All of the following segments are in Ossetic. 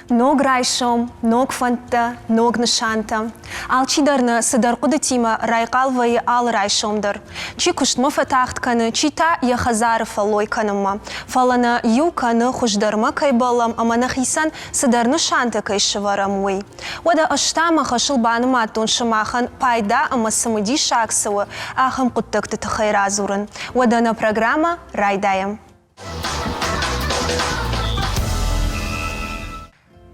Ног райсом, ног фӕндтӕ, ног нысантӕ. Алчидӕр нӕ цыдӕр хъуыдытимӕ райхъал вӕййы алы райсом дӕр. Чи куыстмӕ фӕтагъд кӕны, чи та йӕ хӕдзары фӕллой кӕнынмӕ. Фӕлӕ нӕ иу кӕны, хуыздӕрмӕ кӕй бӕллӕм ӕмӕ нӕхицӕн цыдӕр нысантӕ кӕй сӕвӕрӕм, уый. Уӕдӕ ӕз та мӕ хӕсыл банымадтон сымахӕн пайда ӕмӕ цымыдисаг цы у, ахӕм хъуыддӕгты тыххӕй радзурын. Уӕдӕ нӕ программӕ райдайӕм.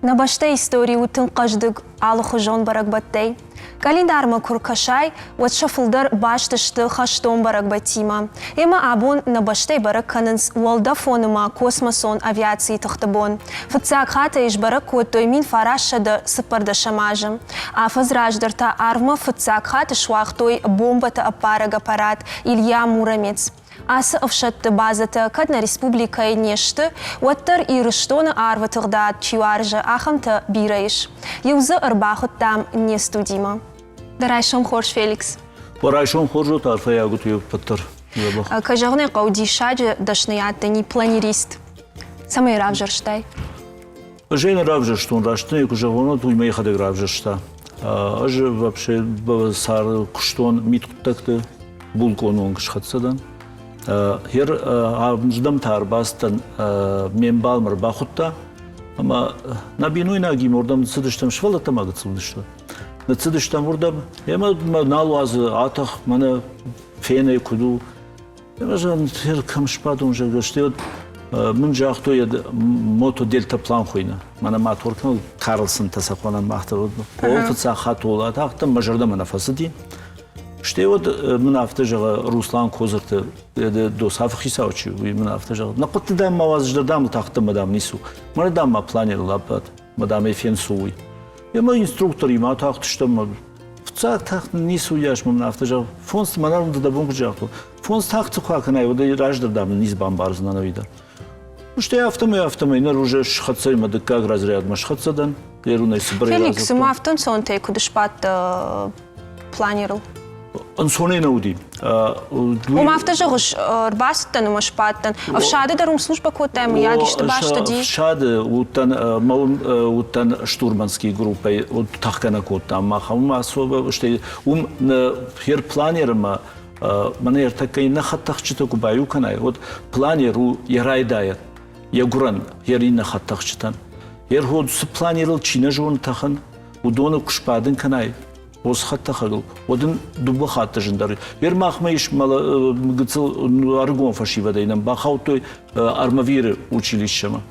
Нӕ бӕстӕйы истори у тынг хъӕздыг алыхуызон бӕрӕгбӕттӕй. Къӕлиндармӕ куы ркӕсай, уӕд сӕ фылдӕр баст сты хӕстон бӕрӕгбӕттимӕ. Ӕмӕ абон нӕ бӕстӕйы бӕрӕг кӕнынц уӕлдӕфон ӕмӕ космосон авиацийы тыхты бон. Фыццаг хатт ӕй сбӕрӕг кодтой 1914 азы. Афӕдз раздӕр та арвмӕ фыццаг хатт суагътой бомбӕтӕ ӕппарӕг аппарат Илья Муромец. Ацы ӕфсӕдты базӕтӕ кӕд нӕ республикӕйы не сты, уӕддӕр Ирыстоны арвы тыгъдад чи уарзы, ахӕмтӕ бирӕ ис. Иу дзы ӕрбахуыдтам не студимӕ. Дӕ райсом хорз, Феликс. Уӕ райсом хорз уӕт, арфӕйаг ут уе ппӕт дӕр. Кӕй зӕгъын ӕй хъӕуы, диссаджы дӕсныйад дын и планерист. Цӕмӕй равзӕрстай? Ӕз ӕй нӕ равзӕрстон, раст ын ӕй куы зӕгъон, уӕд уый мӕ йӕхӕдӕг равзӕрста. Ӕз вообще цар куыстон мидхъуыддӕгты булкъоны онг схӕццӕ дӕн. Хер ӕрдӕм та ӕрбацыдтӕн, ме мбал мӕ ӕрбахуыдта ӕмӕ нӕ бинойнагимӕ уырдӕм цыдыстӕм, сывӕллӕттӕ ма гыццыл уыдысты. Ныццыдыстӕм уырдӕм, ӕмӕ мӕ нал уадзы, атӕх, мӕнӕ фенӕй куыд у. Ӕз кӕм сбадон, зӕгъгӕ, стӕй уӕд мын загътой, мотодельтаплан хуыйны. Мӕнӕ мотор кӕм Карлсонтӕ сӕ хонӕм мах дӕр. О, фыццаг хатт ол атахтӕн, мӕ зӕрдӕмӕ нӕ фӕцыди. Стӕй уӕд мын афтӕ зӕгъы Руслан Козырты Досафы хицау чи у, уый мын афтӕ зӕгъы, нӕ хъуыдты дам ма уадз, дӕр дам тахтӕн мӕ дам ницы у. Мӕнӕ дам ма планерыл абад, мӕ дам ӕй фенцу уый. Ӕмӕ инструкторимӕ атахтыстӕм, Фыццаг тахт ницы уыйас мын афтӕ зӕгъ, фондз мӕнӕн дӕ бон куыд загътон, фондз тахты куы акӕнай, уӕд ӕй раздӕр дам ницы бамбардзынӕн ӕви дӕр. Стӕй афтӕмӕй афтӕмӕй ныр уже схӕццӕ мӕ дыккаг разрядмӕ схӕццӕ дӕн, Лерунӕй цыбырӕй Феликс, цыма афтӕ ӕнцонтӕй куыд сбадт планерыл? Ӕнцонӕй нӕ уыди. Уым афтӕ зӕгъыс, ӕрбацыдтӕн ӕмӕ сбадтӕн. Ӕфсады дӕр уым службӕ кодтай, мыййаг исты баст уыди? Ӕфсады уыдтӕн, мӕ уым уыдтӕн штурманский группӕйы, тӕхгӕ нӕ кодтам мах. Уым особо, стӕй уым хер планеры мӕ мӕнӕ ӕртӕккӕ иннӕ хӕдтӕхджытӕ куы баиу кӕнай, уӕд планер у йӕ райдайӕн, йӕ гуырӕн, йӕ иннӕ хӕдтӕхджытӕн. Йе цы планерыл чи нӕ зоны тӕхын, уыдоны куы сбадын кӕнай, Ос хӕдтӕхӕгыл, уӕд ын дыууӕ хатты зындӕр. Ер махмӕ ис гыццыл ӕрыгон фӕсивӕдӕй нӕм бахаудтой Армавиры училищемӕ.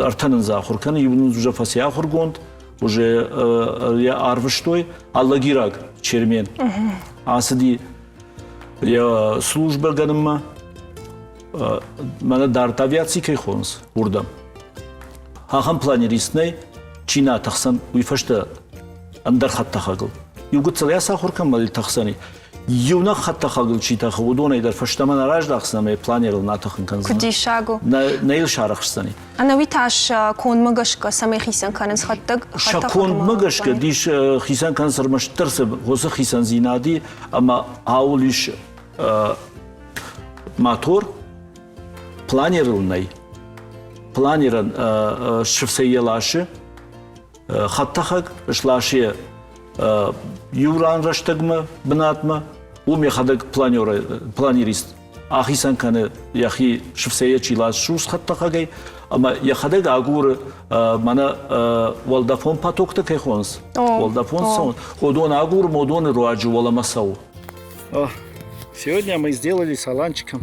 Ӕртӕ нын дзы ахуыр кӕны, иу нын уже фӕци ахуыргонд, уже йӕ арвыстой Алагираг Чермен. Ацыди йӕ службӕгӕнынмӕ, мӕнӕ дард авиаци кӕй хонынц, уырдӕм. Ахӕм планерист нӕй, чи нӕ атӕхдзӕн, уый фӕстӕ ӕндӕр хӕдтӕхӕгыл. Иу гыццыл йӕ сахуыр кӕм тӕхдзӕни, иунӕг хӕдтӕхӕгыл чи тӕхы, уыдонӕй дӕр фӕстӕмӕ нӕ раздӕхдзӕн ӕмӕ планерыл нӕ тӕхын кӕндзӕн. Куыд диссаг у. Нӕ, нӕ йыл сарӕхсдзӕни. Ӕнӕуи та сӕ кондмӕ гӕсгӕ цӕмӕй хицӕн кӕнынц хӕдтӕг? Сӕ кондмӕ гӕсгӕ дис хицӕн кӕнынц ӕрмӕстдӕр цы уыцы хицӕндзинад и ӕмӕ ауыл ис мотор, планерыл нӕй. Планерӕн сыфцӕй йӕ ласы, хӕдтӕхӕг сласы иу ран рӕстӕгмӕ бынатмӕ, уым йӕхӕдӕг планерист ахицӕн кӕны йӕхи сыфцӕйӕ чи ласы сус хӕдтӕхӕгӕй ӕмӕ йӕхӕдӕг агуры мӕнӕ уӕлдӕфон потоктӕ кӕй хонынц, уӕлдӕфон цӕуын, уыдон агуры, уыдоны руаджы уӕлӕмӕ цӕуы. Сегодня мы сделали с Аланчиком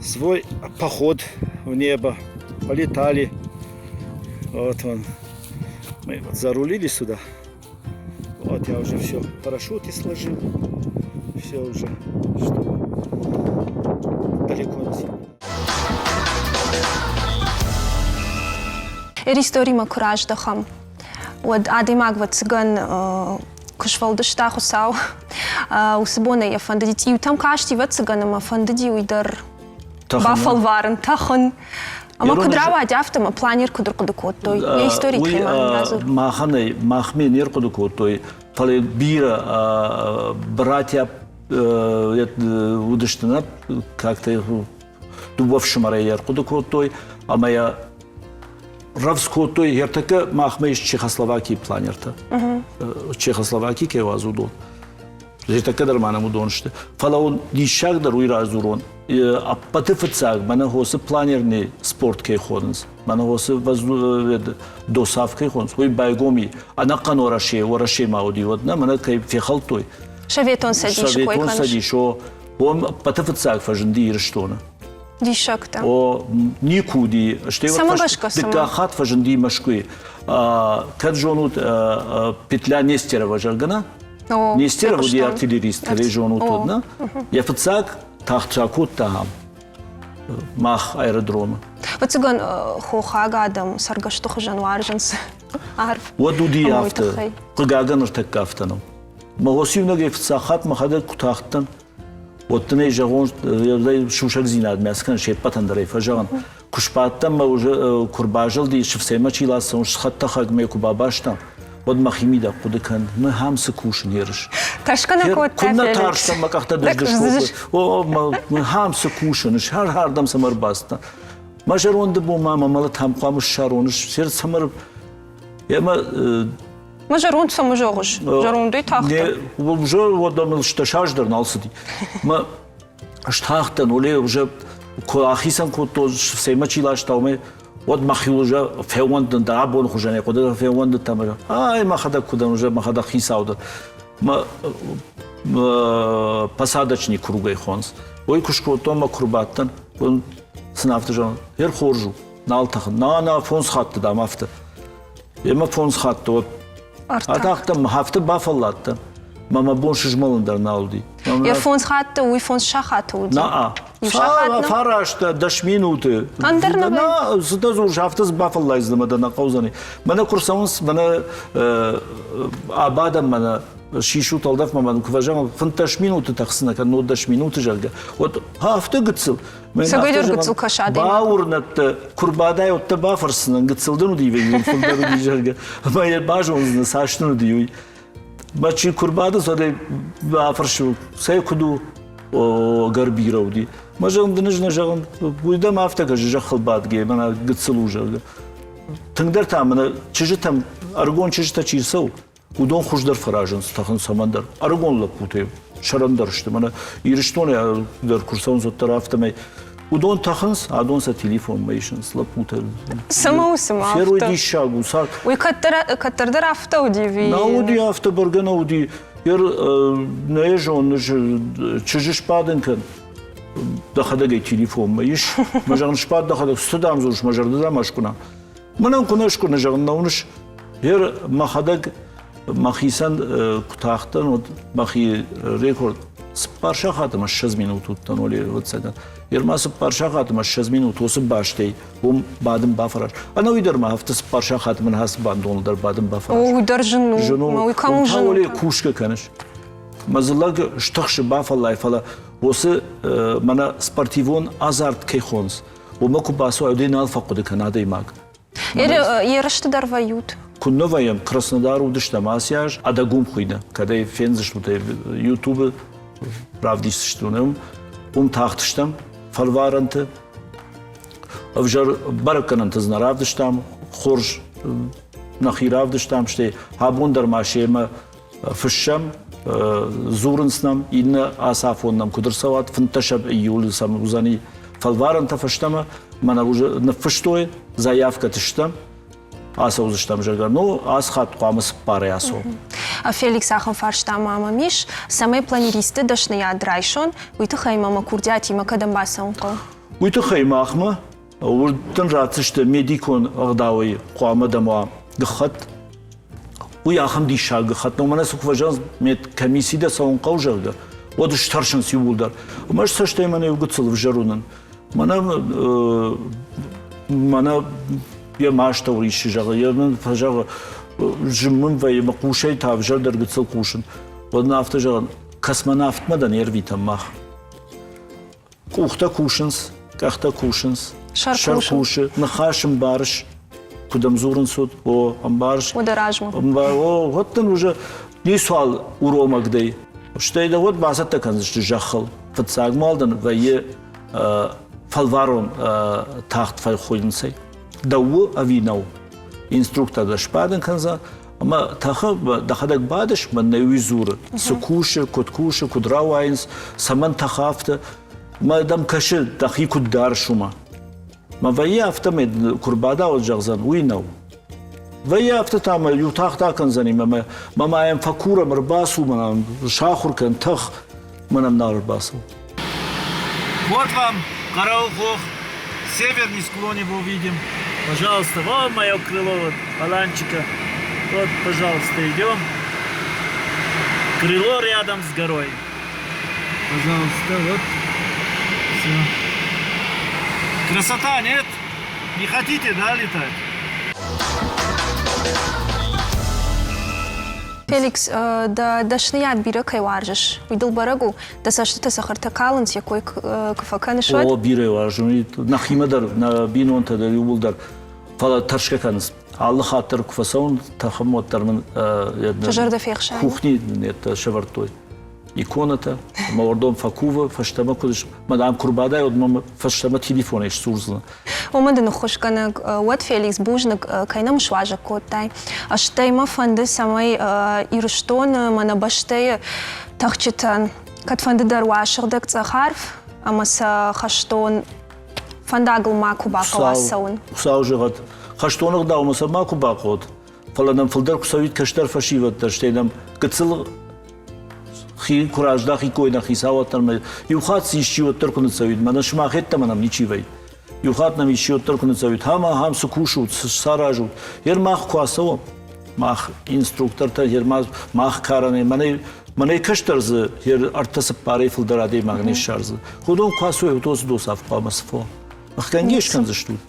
свой поход в небо. Полетали. Вот он. Мы вот зарулили сюда. Вот я уже все, парашюты сложил. Все уже, чтобы далеко не сильно. Историмӕ куы раздӕхӕм, уӕд адӕймаг ӕвӕццӕгӕн куы сфӕлдыста Хуыцау, уыцы бонӕй йӕ фӕндыди цъиутӕм касти, ӕвӕццӕгӕн, ӕмӕ фӕндыди уый дӕр бафӕлварын, тӕхын. Ӕмӕ куыд рауади афтӕ, ӕмӕ планер куыд ӕрхъуыды кодтой? Йӕ историйы тыххӕй ма нын радзур. Махӕн ӕй махмӕ не рхъуыды кодтой, фӕлӕ бирӕ братья уыдысты нӕ, как-то дыууӕ фсымӕрӕй ӕрхъуыды кодтой ӕмӕ йӕ. Рӕвдз кодтой ӕртӕккӕ махмӕ ис Чехословакийы планертӕ. Чехословаки кӕй уадзы, уыдон. Ӕртӕккӕ дӕр ма нӕм уыдон сты. Фӕлӕ уын диссагдӕр уый радзурон. Ӕппӕты фыццаг мӕнӕ хосы планерный спорт кӕй хонынц, мӕнӕ хосы досав кӕй хонынц, уый байгом и ӕнӕхъӕн Уӕрӕсе, Уӕрӕсемӕ уыди, уӕд нӕ мӕнӕ кӕй фехӕлдтой. Советон Цӕдисы Советон Цӕдис, о, уым ӕппӕты фыццаг фӕзынди Ирыстоны. Диссӕгтӕ. О, никуы уыди. Стӕй Цӕмӕ гӕсгӕ дыккаг хатт фӕзынди Мӕскуыйы. Кӕд зонут Петля Нестерова, зӕгъгӕ, нӕ? Нестеров уыди артиллерист, кӕд зонут, уӕд нӕ? Йӕ фыццаг тахт ракодта ахӕм мах аэродромы. Ӕвӕццӕгӕн, хохаг адӕм цӕргӕсты хуызӕн уарзынц арв. Уӕд уыди афтӕ. Хъыгагӕн ныртӕккӕ афтӕ нӕу. Мӕ иунӕгӕй фыццаг хатт мӕхӕдӕг куы тахтӕн, уӕд дын ӕй зӕгъон, сусӕгдзинадмӕ скӕн, се ппӕтӕн дӕр ӕй фӕзӕгъын. Куы сбадтӕн мӕ уже куы рбазылди, сыфцӕймӕ чи ласдзӕн, хӕдтӕхӕгмӕ куы бабастам, уӕд мӕхимидӕг хъуыды кӕн, мы хам цы кусын ерыс. Тӕрсгӕ нӕ кодта, Куыннӕ тарстӕн, мӕ къӕхтӕ дыз-дыз кодтой. О, мы хам цы кусын, сӕрхӕрдӕм цӕмӕ ӕрбацыдтӕн. Мӕ зӕронды бон ма мӕ мӕлӕт хам хъуамӕ ссарон, сӕр цӕмӕ Ӕмӕ Мӕ зӕронд цӕмӕ зӕгъыс? Зӕрондӕй тагъддӕр? Не, уже уӕдӕ мыл стӕсаз дӕр нал цыди. Мӕ стахтӕн, оле уже куы ахицӕн кодтон, сыфцӕймӕ чи ласта, уымӕй, уӕд мӕхиуыл уже феууӕндын дӕр абоны хуызӕнӕй хъуыды феууӕндыдтӕн ӕмӕ ай мӕхӕдӕг куы дӕн, уже мӕхӕдӕг хицау дӕн. Мӕ посадочник кругӕй хонынц. Уый куы скодтон мӕ куы рбадтӕн, сын афтӕ зӕгъын, ер хорз у, нал тӕхын. На, на, фондз хатты, дам, афтӕ. Емӕ фондз хатты уӕд атахтӕн, афтӕ бафӕлладтӕн, мӕ мӕ бон сызмӕлын дӕр нал уыди. Йӕ фондз хатты уый фондз сахаты уыди? На, фараст, дӕс минуты. Ӕндӕр нӕ На, цытӕ дзурыс, афтӕ дзы бафӕллайдзынӕ мӕ дӕ нӕ хъӕудзӕни. Мӕнӕ куы рцӕуынц, мӕнӕ абадӕм, мӕнӕ сисут ӕлдӕфмӕ, мӕнӕ куы фӕзӕгъӕм, 15 минуты тӕхдзынӕ, кӕннод дӕс минуты, зӕгъгӕ, уӕд афтӕ гыццыл. Цӕгӕйдӕр гыццыл кӕс адӕймаг. Бауырнӕдтӕ, куы рбадай, уӕд дӕ бафӕрсдзынӕн, гыццыл дын уыди вӕййы, фылдӕр уыди, зӕгъгӕ. Ӕмӕ йӕ базондзынӕ, цас дын уыди, уый. Мӕ чи куы рбадынц, уӕд ӕй бафӕрсы, цӕй куыд у, ӕгӕр бирӕ уыди. Мӕ зӕгъын дын ӕз нӕ зӕгъын, уый дӕм афтӕ кӕсы зӕххыл бадгӕ, мӕнӕ гыццыл у, зӕгъгӕ. Тынгдӕр та мӕнӕ чызджытӕм, ӕрыгон чызджытӕ чи рцӕуы, Уыдон хуыздӕр фӕразынц тӕхын цӕмӕндӕр. Ӕрыгон лӕппутӕ сӕрӕндӕр сты. Мӕнӕ Ирыстонӕй дӕр куы рцӕуынц, уӕддӕр афтӕмӕй. Уыдон тӕхынц, адон сӕ телефонмӕ исынц лӕппутӕ. Цӕмӕ у цымӕ афтӕ? Ферой диссаг у цард. Уый кӕддӕр, кӕддӕр дӕр афтӕ уыди ӕви? Нӕ уыди афтӕ, бӕргӕ нӕ уыди. Ер нӕ зоныс, чызджы сбадын кӕн. Дӕхӕдӕг ӕй телефонмӕ ис. Мӕ зӕгъын, сбад дӕхӕдӕг, цы дам дзурыс, мӕ зӕрдӕ дам аскъуына. Мӕнӕн куы нӕ скъуыны, зӕгъын, нӕ уыныс, Гъер мӕхӕдӕг мӕхицӕн куы тахтӕн, уӕд мӕхи рекорд цыппар сахаты ӕмӕ 20 минут уыдтӕн, оле, ӕвӕццӕгӕн. Гъер ма цыппар сахаты ӕмӕ 20 минут уыцы бӕстӕй уым бадын бафӕраз. Ӕнӕуи дӕр ма афтӕ цыппар сахаты мын ацы бандоныл дӕр бадын бафӕраз. О, уый дӕр зын у. Зын у. Уый кӕм у зын у? Оле, кусгӕ кӕныс. Мӕ дзы лӕг стыхсы, бафӕллай, фӕлӕ уыцы мӕнӕ спортивон азарт кӕй хонынц, уымӕ куы бацӕуай, уӕд ӕй нал фӕхъуыды кӕны адӕймаг. Ерысты дӕр вӕййут? Куыннӕ вӕййӕм, Краснодар уыдыстӕм ацы аз, Адагум хуыйны, кӕд ӕй фендзыстут ӕй Ютубы равдисдзыстут уым. Уым тахтыстӕм фӕлварӕнты. Ӕвзӕр бӕрӕггӕнӕнтӕ дзы нӕ равдыстам, хорз нӕхи равдыстам, стӕй абон дӕр ма семӕ фыссӕм, дзурынц нӕм, иннӕ ацафон нӕм куыд ӕрцӕуат, 15 июлы сӕм уыдзӕни фӕлварӕнтӕ фӕстӕмӕ, мӕнӕ уже ныффыстой, заявкӕты стӕм, ацӕудзыстӕм, зӕгъгӕ, ну, ацы хатт хъуамӕ цыппарӕй ацӕуӕм. Феликс, ахӕм фарста ма мӕм ис, цӕмӕй планеристы дӕсныйад райсон, уый тыххӕй мӕ мӕ курдиатимӕ кӕдӕм бацӕуын хъӕуы? Уый тыххӕй махмӕ уырдын ратдзысты медикон ӕгъдауӕй хъуамӕ дӕм уа гӕххӕтт. Уый ахӕм диссаг гӕххӕтт, мӕнӕ цы куы фӕзӕгъынц, медкомисси дӕ цӕуын хъӕуы, зӕгъгӕ, уӕд стӕрсынц иууылдӕр. Ӕмӕ ӕз цӕстӕй мӕнӕ иу гыццыл ӕвзӕр уынын. Мӕнӕ мӕнӕ йӕ мастӕу риссы, зӕгъы, йӕ мын фӕзӕгъы, зын мын вӕййы, мӕ хъусӕй та ӕвзӕрдӕр гыццыл хъусын. Уӕд ын афтӕ зӕгъын, космонавтмӕ дӕ не рвитӕм мах. Къухтӕ кусынц, къӕхтӕ кусынц, сӕр кусы, ныхас ӕмбарыс, куыд ӕм дзурынц, уӕд, о, ӕмбарыс. Уӕдӕ размӕ. О, уӕд дын уже ницуал уромӕг дӕй. Стӕй дӕ уӕд бацӕттӕ кӕндзысты зӕххыл. Фыццаг мал дын вӕййы фӕлварон тагъд фӕхуыйнынцӕй. Дӕу у ӕви нӕу? Инструктор дӕ сбадын кӕндзӕн, ӕмӕ тӕхы, дӕхӕдӕг бадыс, мӕнӕ уый дзуры, цы кусы, куыд кусы, куыд рауайынц, цӕмӕн тӕхы афтӕ. Мӕ дӕм кӕсы, дӕхи куыд дарыс, уымӕ. Мӕ вӕййы афтӕмӕй куы рбадауӕд зӕгъдзӕн, уый нӕу. Вӕййы афтӕ та мӕ иу тахт акӕндзӕни мӕ мӕ ма йӕм фӕкурӕм, ӕрбацу мӕнӕн, сахуыр кӕн, тӕх, мӕнӕм нал ӕрбацу. Вот вам Караухох, северный склон его видим. Пожалуйста, вон мое крыло, вот, Аланчика. Вот, пожалуйста, идем. Крыло рядом с горой. Пожалуйста, вот. Все. Красота, нет? Не хотите, да, летать? Феликс, дӕ дӕсныйад бирӕ кӕй уарзыс, уый дыл бӕрӕг у? Дӕ цӕстытӕ цӕхӕртӕ калынц, йӕ кой куы фӕкӕныс, уӕд? О, бирӕ уарзын. Нӕхимӕ дӕр, нӕ бинонтӕ дӕр иууылдӕр. Фӕлӕ тӕрсгӕ кӕнынц. Алы хатт дӕр куы фӕцӕуын, тӕхын уӕддӕр мын зӕрдӕ фехсайы. Кухни сӕвӕрдтой. Иконӕтӕ, ӕмӕ уырдом фӕкувы, фӕстӕмӕ куыд, мадам куы рбадай, уӕд мӕм фӕстӕмӕ телефонӕй сдзурдзынӕ. Уымӕн дын ӕххуысгӕнӕг уӕд, Феликс, бузныг, кӕй нӕм суазӕг кодтай. Стӕй мӕ фӕнды, цӕмӕй Ирыстоны мӕ нӕ бӕстӕйы тӕхджытӕн кӕдфӕнды дӕр уа сыгъдӕг цъӕх арв ӕмӕ сӕ хӕстон фӕндагыл макуы бахъӕуа цӕуын. Хуыцау зӕгъӕд, хӕстон ӕгъдаумӕ сӕ макуы бахъӕуӕд, фӕлӕ нӕм фылдӕр куы цӕуид кӕстӕр фӕсивӕд дӕр, стӕй нӕм гыццыл хи куы раздахиккой нӕ хицауад дӕр ма иу хатт цы исчи уӕддӕр куы ныццӕуид, мӕнӕ сымах йеддӕмӕ нӕм ничи вӕййы. Иу хатт нӕм исчи уӕддӕр куы ныццӕуид, хам ахӕм цы кусут, цы саразут. Ер мах куы ацӕуӕм, мах инструктортӕ, ер мах карӕнӕй, мӕнӕй мӕнӕй кӕстӕр дзы ер ӕртӕ цыппарӕй фылдӕр адӕймаг не ссардзӕн. Уыдон куы ацӕуой, уыдон цы досаф хъуамӕ сфон. Ӕхгӕнгӕ скӕндзыстут.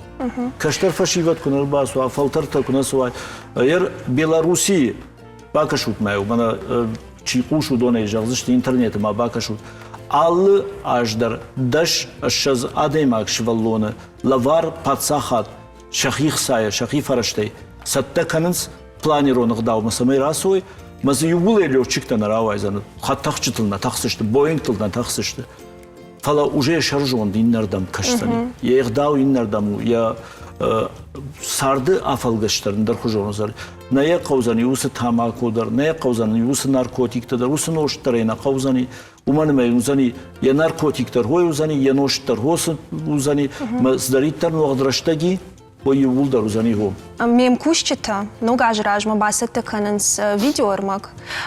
Кӕстӕр фӕсивӕд куы нӕ рбацуа, фӕлтӕртӕ куы нӕ цӕуай. Ер Белоруссийы бакӕсут ма мӕнӕ чи хъус, уыдонӕй зӕгъдзысты интернеты ма бакӕсут. Алы аз дӕр 10-20 адӕймаг сывӕллоны лӕвар паддзахад сӕхи хцайӕ, сӕхи фӕрӕзтӕй цӕттӕ кӕнынц планерон ӕгъдаумӕ, цӕмӕй рацӕуой, мӕ дзы иууыл летчиктӕ нӕ рауайдзӕн, хӕдтӕхджытыл нӕ тӕхдзысты, боингтыл нӕ тӕхдзысты. Фӕлӕ уже сӕрзонд иннӕрдӕм кӕсдзӕни. Йе гъдау иннӕрдӕм у, йӕ царды афӕлгӕст дӕр ӕндӕрхуызон уыдзӕн. Нӕ йӕ хъӕудзӕни уыцы тамако дӕр, нӕ йӕ хъӕудзӕни уыцы наркотиктӕ дӕр, уыцы нозт дӕр ӕй нӕ хъӕудзӕни. Уымӕн ӕмӕ уыдзӕни йӕ наркотик дӕр хой уыдзӕни, йӕ нозт дӕр уыдзӕни, мӕ цыдӕриддӕр нуӕгъд рӕстӕги, уый иууылдӕр уыдзӕни гом. Ме мкусджытӕ ног азы размӕ бацӕттӕ кӕнынц видеоӕрмӕг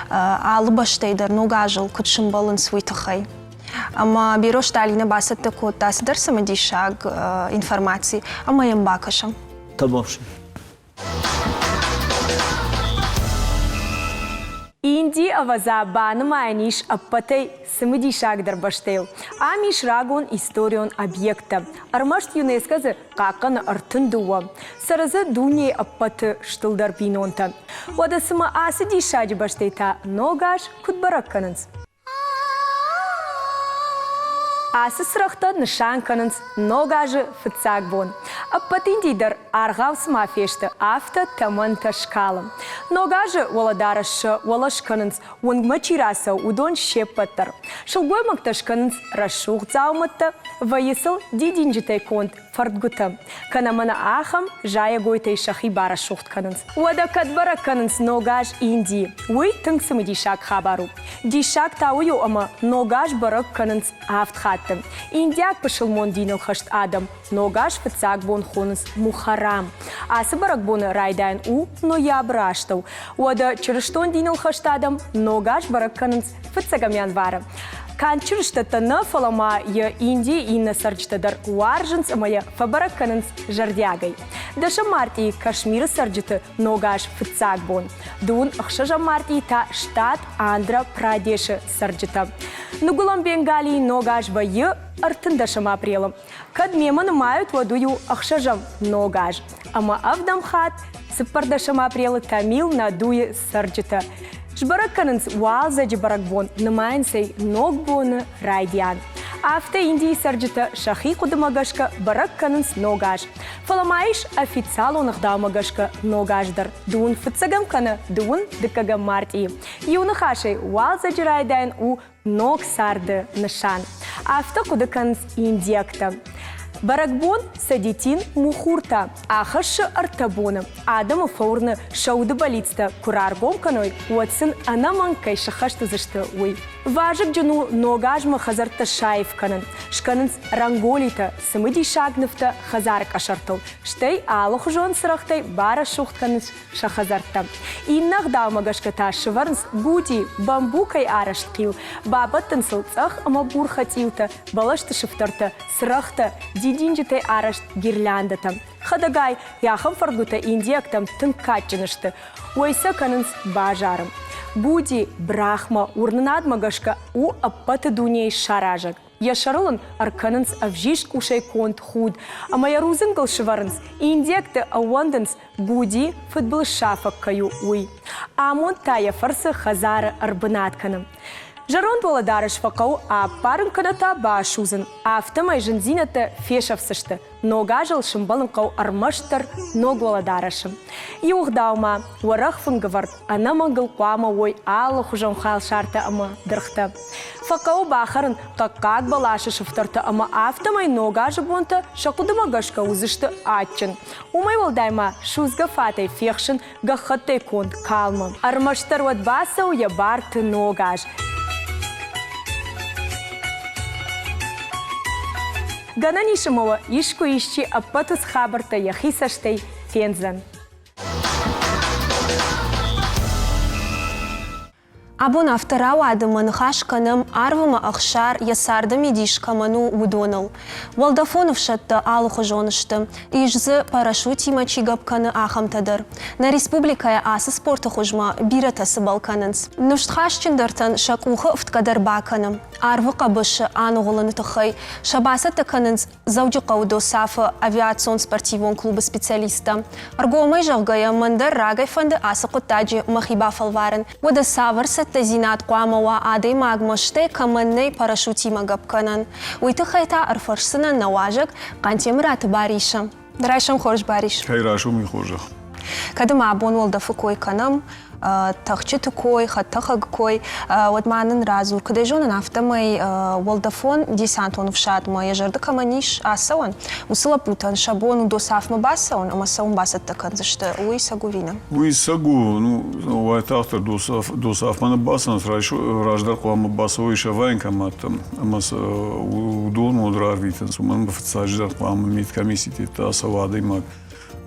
алы бӕстӕй дӕр ног азыл куыд сӕмбӕлынц, уый тыххӕй. Ӕмӕ Беро Сталина бацӕттӕ кодта цыдӕр цымыдисаг информаци ӕмӕ йӕм бакӕсӕм. Табуафси. Инди, ӕвӕдза, банымайӕн ис ӕппӕтӕй цымыдисагдӕр бӕстӕйыл. Ам ис рагон историон объекттӕ. Ӕрмӕст ЮНЕСКО дзы хъахъхъӕны 32. Цӕры дзы дунейы ӕппӕты стылдӕр бинонтӕ. Уӕдӕ цымӕ ацы диссаджы бӕстӕй та ног аз куыд бӕрӕг кӕнынц? Ацы цырӕгътӕ нысан кӕнынц Ног азы фыццаг бон. Ӕппӕт Индийы дӕр аргъау цыма фесты, афтӕ тӕмӕнтӕ скалы. Ног азы уӕлӕдарӕс сӕ уӕлӕ скӕнынц, уынгмӕ чи рацӕуы, уыдон се ппӕт дӕр. Сылгоймӕгтӕ скӕнынц рӕсугъд дзаумӕттӕ, вӕййы сыл дидинджытӕй конд фӕрдгуытӕ, кӕнӕ мӕнӕ ахӕм зайӕгойтӕй сӕхи барӕсугъд кӕнынц. Уӕдӕ кӕд бӕрӕг кӕнынц Ног аз Индийы? Уый тынг цымыдисаг хабар у. Диссаг та уый у, ӕмӕ Ног аз бӕрӕг кӕнынц авд хатты. Индиаг пысылмон диныл хӕст адӕм Ног аз фыццаг бон хонынц Мухаррам. Ацы бӕрӕгбоны райдайӕн у ноябры астӕу. Уӕдӕ чырыстон диныл хӕст адӕм Ног аз бӕрӕг кӕнынц фыццӕгӕм январы. Канд чырыстӕттӕ нӕ, фӕлӕ ма йӕ Индийы иннӕ цӕрджытӕ дӕр уарзынц ӕмӕ йӕ фӕбӕрӕг кӕнынц зӕрдиагӕй. Дӕсӕм мартъийы Кашмиры цӕрджыты Ног аз фыццаг бон. Дыууын ӕхсӕзӕм мартъийы та штат Андра-Прадешы цӕрджытӕ. Ныгуылӕн Бенгалийы Ног аз вӕййы ӕртындӕсӕм апрелы. Кӕд мемӕ нымайут, уӕд уый у ӕхсӕзӕм Ног аз. Ӕмӕ ӕвдӕм хатт, цыппӕрдӕсӕм апрелы Тамил Надуйы цӕрджытӕ сбӕрӕг кӕнынц уалдзӕджы бӕрӕгбон, нымайынц ӕй Ногбоны райдиан. Афтӕ Индийы цӕрджытӕ сӕхи хъуыдымӕ гӕсгӕ бӕрӕг кӕнынц Ног аз. Фӕлӕ ма ис официалон ӕгъдаумӕ гӕсгӕ Ног аз дӕр дыууын фыццӕгӕм кӕнӕ дыууын дыккӕгӕм мартъийы. Иу ныхасӕй, уалдзӕджы райдайӕн у ног царды нысан. Афтӕ хъуыды кӕнынц индиӕгтӕ. Бӕрӕгбон Садетин Мухурта ахӕссы ӕртӕ боны. Адӕмы фӕуырны сӕ уды бӕллицтӕ куы раргом кӕной, уӕд сын ӕнӕмӕнг кӕй сыххӕст уыдзысты, уый. Вазыгджын у ног азмӕ хӕдзӕрттӕ саив кӕнын. Скӕнынц ранголитӕ, цымыдисаг нывтӕ хӕдзары къӕсӕртыл, стӕй алыхуызон цырӕгътӕй барӕсугъд кӕнынц сӕ хӕдзӕрттӕ. Иннӕ ӕгъдаумӕ гӕсгӕ та сывӕрынц гуди, бамбукӕй арӕзт хъил, бабӕттынц ыл цъӕх ӕмӕ бур хӕцъилтӕ, бӕлӕсты сыфтӕртӕ, цырӕгътӕ, дидинджытӕй арӕзт гирляндӕтӕ. Хӕдӕгай, ахӕм фӕрдгуытӕ индиӕгтӕм тынг кадджын сты. Уӕй сӕ кӕнынц базары. Гуди, Брахма, уырнынадмӕ гӕсгӕ у ӕппӕты дунейы саразӕг. Йӕ сӕрыл ын ӕркӕнынц ӕвзист къусӕй конд худ ӕмӕ йӕ рудзынгыл сывӕрынц. Индиӕгты ӕууӕндынц, Гуди фыдбылызсафӕг кӕй у, уый. Амонд та йӕ фӕрцы хӕдзары ӕрбынат кӕны. Зӕронд уӕлӕдарӕс фӕхъӕуы ӕппарын кӕнӕ та басудзын. Афтӕмӕй зындзинӕдтӕ фесӕфдзысты. Ног азыл сымбӕлын хъӕуы ӕрмӕстдӕр ног уӕлӕдарӕсы. Иу ӕгъдаумӕ, уӕрӕх фынгӕвӕрд, ӕнӕмӕнг ыл хъуамӕ уой алыхуызон халсартӕ ӕмӕ дыргътӕ. Фӕхъӕуы бахӕрын хъӕхъхъаг бӕласы сыфтӕртӕ ӕмӕ афтӕмӕй ног азы бонтӕ сӕ хъуыдымӕ гӕсгӕ уыдзысты адджын. Уымӕй уӕлдай ма судзгӕ фатӕй фехсын гӕххӕттӕй конд калмы. Ӕрмӕстдӕр уӕд бацӕуы йӕ барты ног аз. Гӕнӕн ис ӕмӕ уӕ искуы исчи ӕппӕт уыцы хабӕрттӕ йӕхи цӕстӕй фендзӕн. Абон афтӕ рауад, ӕмӕ ныхас кӕнӕм, арвы ӕхсар йӕ царды мидис кӕмӕн у, уыдоныл. Уӕлдӕфон ӕфсӕдтӕ алыхуызон сты. Ис дзы, парашютимӕ чи гӕпп кӕны, ахӕмтӕ дӕр. Нӕ республикӕйы ацы спорты хуызмӕ бирӕтӕ цыбӕл кӕнынц. Ныфсхӕсджындӕртӕн сӕ къухы ӕфтгӕ дӕр бакӕны. Арвы хъӕбысы аныгъуылыны тыххӕй сӕ бацӕттӕ кӕнынц Дзӕуджыхъӕуы ДОСАФ-ы авиацион спортивон клубы специалисттӕ. Ӕргомӕй зӕгъгӕйӕ, мӕн дӕр рагӕй фӕнды ацы хъуыддаджы мӕхи бафӕлварын. Уӕдӕ цавӕр цӕттӕдзинад хъуамӕ уа адӕймагмӕ, стӕй кӕмӕн нӕй парашютимӕ гӕпп кӕнӕн? Уый тыххӕй та ӕрфӕрсдзынӕн нӕ уазӕг Хъантемыраты Барисы. Райсом хорз, Барис. Кӕй райсом и хорзӕх. Кӕд ӕмӕ абон уӕлдӕфы кой кӕнӕм, тӕхджыты кой, хӕдтӕхӕг кой, уӕд ма нын радзур, куыд ӕй зонын, афтӕмӕй уӕлдӕфон десантон ӕфсадмӕ йӕ зӕрды кӕмӕн ис ацӕуӕн, уыцы лӕппутӕн сӕ бон у ДОСАФ-мӕ бацӕуын ӕмӕ сӕ уым бацӕттӕ кӕндзысты. Уый Сӕгувина. Уый Сӕгу, ну, уайтагъддӕр ДОСАФ-мӕ нӕ бацӕуынц, раздӕр хъуамӕ бацӕуой сӕ военкоматтӕм ӕмӕ сӕ уыдон уӕд рарвитынц, уымӕн ӕмӕ фыццаджыдӕр хъуамӕ медкомисситы ацӕуа адӕймаг.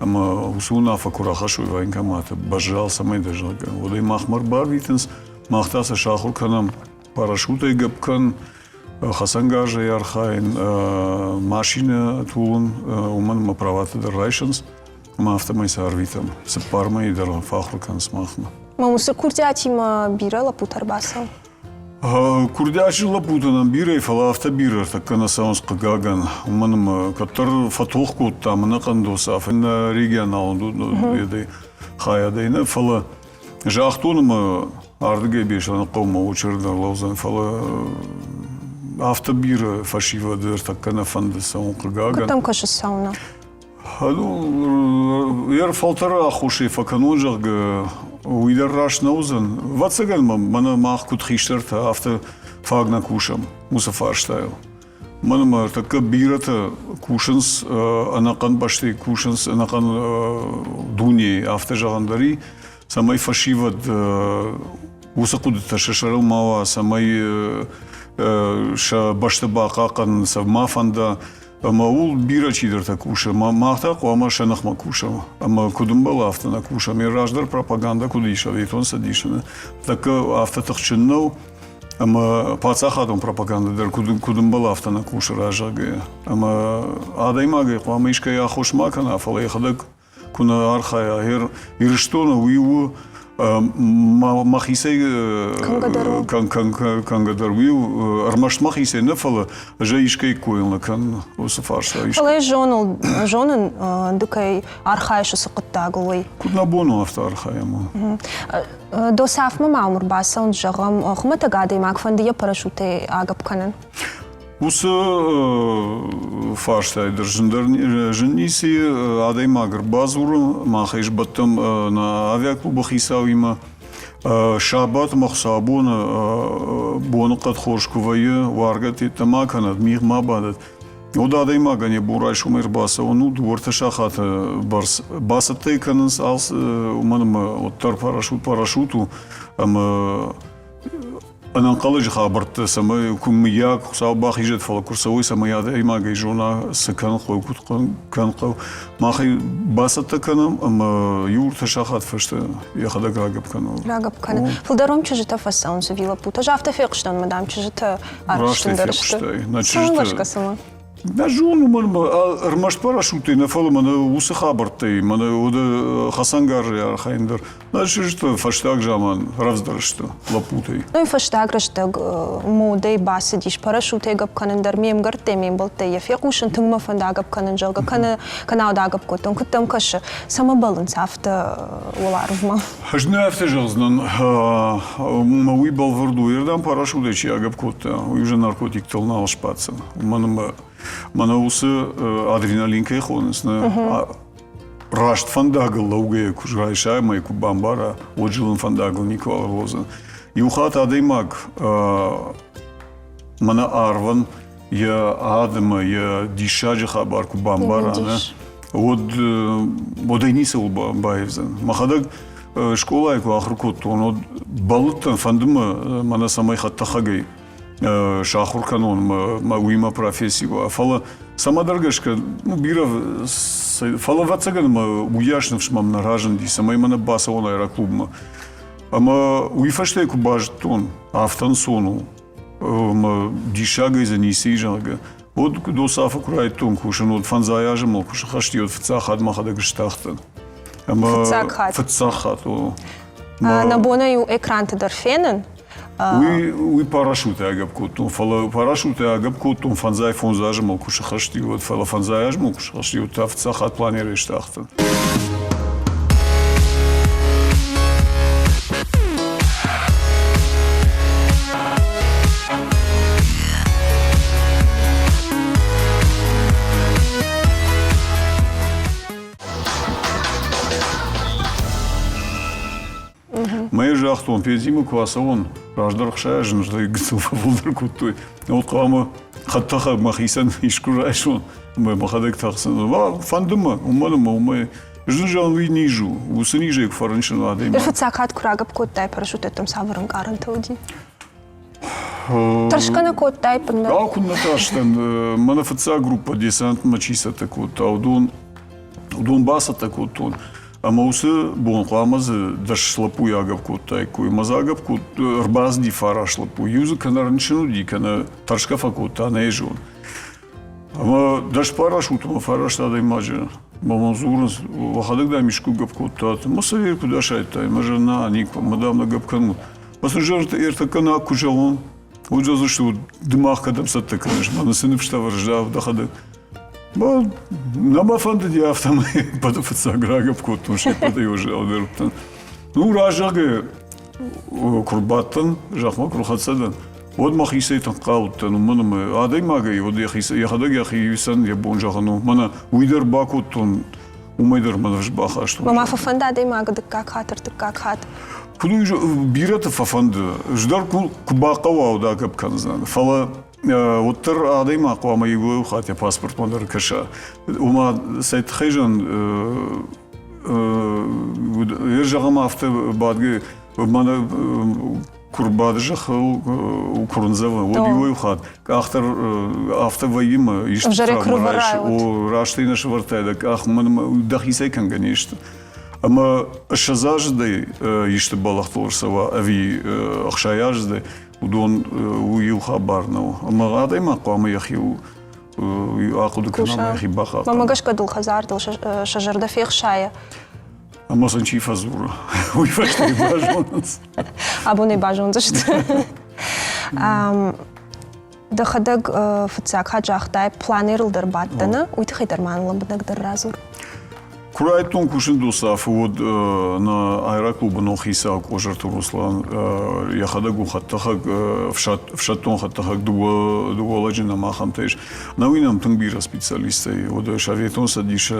Ӕмӕ уыцы уынаффӕ куы рахӕссой военкоматы, баззал цӕмӕй дӕ, зӕгъгӕ, уӕд ӕй махмӕ ӕрбарвитынц, мах та сӕ сахуыр кӕнӕм парашютӕй гӕпп кӕн, хӕцӕнгарзӕй архайын, машинӕ тулын, уымӕн ӕмӕ праватӕ дӕр райсынц, ӕмӕ афтӕмӕй сӕ ӕрвитӕм. Цыппар мӕйы дӕр фӕахуыр кӕнынц махмӕ. Мӕ уыцы курдиатимӕ бирӕ лӕппутӕ ӕрбацӕуы? Курдиатджын лӕппутӕ нӕм бирӕ, фӕлӕ афтӕ бирӕ ӕртӕккӕ нӕ цӕуынц, хъыгагӕн. Уымӕн ӕмӕ кӕддӕр фӕтох кодтам ӕнӕхъӕн ДОСАФ, нӕ регионалон хайадӕй нӕ, фӕлӕ загътон ӕмӕ ардыгӕй Беслӕныхъӕумӕ очередь ӕрлӕудзӕн, фӕлӕ афтӕ бирӕ фӕсивӕды ӕртӕккӕ нӕ фӕнды цӕуын, хъыгагӕн. Куыд дӕм кӕсы сауна? Ну, йӕ фӕлтӕры аххосӕй фӕкӕнон, зӕгъгӕ, уый дӕр раст нӕ уыдзӕн. Ӕвӕццӕгӕн мӕнӕ мах куыд хистӕртӕ, афтӕ фаг нӕ кусӕм уыцы фарстайыл. Мӕн ӕмӕ ӕртӕккӕ бирӕтӕ кусынц ӕнӕхъӕн бӕстӕйы, кусынц ӕнӕхъӕн дунейы, афтӕ зӕгъӕн дӕр и, цӕмӕй фӕсивӕд уыцы хъуыдытӕ сӕ сӕрыл ма уа, цӕмӕй сӕ бӕстӕ бахъахъхъӕнын сӕ ма фӕнда. Ӕмӕ ууыл бирӕ чидӕртӕ кусы. Мах та хъуамӕ сӕ ныхмӕ кусӕм. Ӕмӕ куыд ӕмбӕлы, афтӕ нӕ кусӕм. Йӕ раздӕр пропагандӕ куыд ис Советон Цӕдисы, тӕккӕ афтӕ тыхджын нӕу. Ӕмӕ паддзахадон пропагандӕ дӕр куыд ӕмбӕлы, афтӕ нӕ кусы раззагӕй. Ӕмӕ адӕймагӕй хъуамӕ искӕй аххос ма кӕна, фӕлӕ йӕхӕдӕг куы нӕ архайа Ирыстоны, уый у мӕхицӕй кӕнгӕ дӕр уый у ӕрмӕст мӕхицӕй нӕ, фӕлӕ ӕз ӕй искӕй койыл нӕ кӕнын уыцы фарста. Фӕлӕ зонын, ды кӕй архайыс уыцы хъуыддагыл, уый. Куыд нӕ бон у, афтӕ архайӕм. Досафмӕ ма уым ӕрбацӕуынц, зӕгъӕм, хуымӕтӕг адӕймаг фӕнды йӕ парашютӕй агӕпп кӕнын. Уыцы фарстайы дӕр зындӕр зын ницы адӕймаг ӕрбадзуры, мах ӕй сбӕттӕм нӕ авиаклубы хицауимӕ. Сабат ӕмӕ хуыцаубоны боныхъӕд хорз куы вӕййы, уаргӕ тедтӕ ма кӕнӕд, мигъ ма бадӕд. Уӕд адӕймагӕн йӕ бон райсомӕй ӕрбацӕуын у дыууӕ-ӕртӕ сахаты бӕрц. Бацӕттӕ кӕнынц алцы, уымӕн ӕмӕ уӕддӕр парашют парашют у ӕмӕ ӕнӕнхъӕлӕджы хабӕрттӕ, цӕмӕй куы мыййаг Хуыцау бахизӕд, фӕлӕ куы рцӕуой, цӕмӕй адӕймагӕй зона, цы кӕнын хъӕуы, куыд кӕнын хъӕуы. Мах ӕй бацӕттӕ кӕнӕм ӕмӕ иу ӕртӕ сахат фӕстӕ йӕхӕдӕг рагӕпп кӕны. Рагӕпп кӕны. Фылдӕр уым чызджытӕ фӕцӕуынц ӕви лӕппутӕ? Ӕз афтӕ фехъуыстон, мадам, чызджытӕ арӕхстындӕр сты. Цӕмӕ гӕсгӕ цымӕ? Нӕ зонын, уымӕн ӕрмӕст парашюттӕй нӕ, фӕлӕ мӕнӕ уыцы хабӕрттӕй, мӕнӕ уыды хӕцӕнгарзӕй архайын дӕр. Нӕ чызджытӕ фӕстаг заман рӕвдздӕр сты лӕппутӕй. Ну, фӕстаг рӕстӕг модӕй бацыдис парашютӕй гӕпп кӕнын дӕр. Ме мгӕрттӕй, ме мбӕлттӕй йӕ фехъусын, тынг мӕ фӕнды агӕпп кӕнын, зӕгъгӕ, кӕнӕ кӕнауд агӕпп кодтон. Куыд дӕм кӕсы, цӕмӕ бӕллынц афтӕ уӕларвмӕ? Ӕз нӕ афтӕ зӕгъдзынӕн, ӕмӕ уый бӕлвырд у. Ердӕм парашютӕй чи агӕпп кодта, уый уже наркотиктыл нал сбаддзӕн. Уымӕн ӕмӕ мӕнӕ уыцы адреналин кӕй хонынц, нӕ раст фӕндагыл лӕугӕйӕ куы райса ӕмӕ куы бамбара, уӕд зылын фӕндагыл никуы ӕрлӕудзӕн. Иу хатт адӕймаг мӕнӕ арвӕн йӕ адӕмы, йӕ диссаджы хабар куы бамбара, нӕ, уӕд, уӕд ӕй ницӕуыл баивдзӕн. Мӕхӕдӕг скъолайы куы ахуыр кодтон, уӕд бӕллыдтӕн, фӕнды мӕ, мӕнӕ цӕмӕй хӕдтӕхӕгӕй сахуыр кӕнон, мӕ уый мӕ професси уа. Фӕлӕ цӕмӕдӕр гӕсгӕ, ну, бирӕ, фӕлӕ ӕвӕццӕгӕн мӕ уыйас ныфс мӕм нӕ разынди, цӕмӕй мӕ нӕ бацӕуон аэроклубмӕ. Ӕмӕ уый фӕстӕ куы базыдтон, афтӕ ӕнцон у, ӕмӕ диссагӕй дзы ницы и, зӕгъгӕ, уӕд Досафы куы райдыдтон кусын, уӕд фӕндзай азы мыл куы сыхӕсти, уӕд фыццаг хатт мӕхӕдӕг стахтӕн. Ӕмӕ фыццаг хатт? Фыццаг хатт, о. Нӕ бонӕй-иу экранты дӕр фенын. Уый, уый парашютӕй агӕпп кодтон, фӕлӕ парашютӕй агӕпп кодтон фӕндзай фондз азы мыл куы сыхӕсти, уӕд, фӕлӕ фӕндзай азы мыл куы сыхӕсти, уӕд та фыццаг хатт планерӕй стахтӕн. Мӕ загътон, пенсимӕ куы ацӕуон, раздӕр 60 азы ныртӕй гыццыл фӕфылдӕр кодтой. Вот хъуамӕ хӕдтӕхӕг мӕхицӕн искуы райсон, ӕмӕ мӕхӕдӕг тӕхдзӕн. Фӕнды мӕ, уымӕн ӕмӕ уымӕй зын зӕгъын уый низ у. Уыцы низӕй куы фӕрынчын адӕймаг. Фыццаг хатт куы рагӕпп кодтай парашютӕттӕм, цавӕр ӕнкъарӕнтӕ уыди? Тӕрсгӕ нӕ кодтай ӕппындӕр? Ау, куыннӕ тарстӕн. Мӕнӕ фыццаг группӕ десантмӕ чи цӕттӕ кодта, уыдон, уыдон бацӕттӕ кодтон. Ӕмӕ уыцы бон хъуамӕ дзы 10 лӕппуйы агӕпп кодтаиккой. Ӕмӕ дзы агӕпп код ӕрбацыди фараст лӕппуйы. Иу дзы кӕнӕ рынчын уыди, кӕнӕ тӕрсгӕ фӕкодта, нӕ зон. Ӕмӕ 10 парашютмӕ фараст адӕймаджы. Мӕ мӕм дзурынц, уӕхӕдӕг дам искуы гӕпп кодтат. Мӕ совет куыд асайдтай? Мӕ зӕгъын, на, никуы. Мӕ дам нӕ гӕпп кӕнут. Мӕ сын зӕгъын, ӕртӕккӕ нӕ куы зӕгъон, уӕд зӕгъдзысты, ды мах кӕдӕм цӕттӕ кӕныс, мӕнӕ цы ныфстӕ вӕрыс дӕхӕдӕг. Нӕ мӕ фӕндыди, афтӕмӕй ӕппӕты фыццаг рагӕпп кодтон се ппӕтӕй уӕззаудӕр уыдтӕн. Ну, разӕгъгӕ, куы рбадтӕн, зӕхмӕ куы рхӕццӕ дӕн, уӕд мӕхицӕй тынг хъал уыдтӕн, уымӕн ӕмӕ адӕймагӕй уӕд йӕхӕдӕг йӕхицӕн йӕ бон зӕгъын у. Мӕнӕ уый дӕр бакодтон, уымӕй дӕр мӕ ныфс бахастон. Мӕ фӕфӕнды адӕймагы дыккаг хатт, ӕртыккаг хатт. Куыд бирӕты фӕфӕнды, ӕз дӕр куы бахъӕуа, уӕд агӕпп кӕндзынӕн. Фӕлӕ уӕддӕр адӕймаг хъуамӕ иу хатт йӕ паспортмӕ дӕр кӕса. Ома, цӕй тыххӕй зӕгъын, зӕгъӕм, афтӕ бадгӕ, мӕнӕ куы рбады зӕххыл, куы рындзӕвы, уӕд иуӕй хатт къах дӕр афтӕ вӕййы мӕ исты травмӕ райсы. О, раст ӕй нӕ сӕвӕрдтай дӕ къах, мӕн дӕхицӕй кӕнгӕ не сты. Ӕмӕ 20 аздзыдӕй исты бӕлӕгътыл ӕрцӕуа ӕви 60 аздзыдӕй, уыдон уый иу хабар нӕу. Ӕмӕ адӕймаг хъуамӕ йӕхиуыл ахъуыды кӕна ӕмӕ йӕхи бахъахъхъӕна. Мӕнмӕ гӕсгӕ дыл хӕдзардыл сӕ зӕрдӕ фехсайы. Ӕмӕ сын чи фӕдзуры, уый фӕстӕ базонынц. Абон ӕй базондзысты. Дӕхӕдӕг фыццаг хатт загътай, планерыл дӕр бадтӕн, уый тыххӕй дӕр ма лӕмбынӕгдӕр радзур. Куы райдыдтон кусын Досафы, уӕд нӕ аэроклубы ног хицау Къозырты Руслан йӕхӕдӕг у хӕдтӕхӕг, ӕфсӕддон хӕдтӕхӕг дыууӕ лӕджы нӕм ахӕмтӕ ис. Нӕуи нӕм тынг бирӕ специалисттӕ уӕд Советон Цӕдисы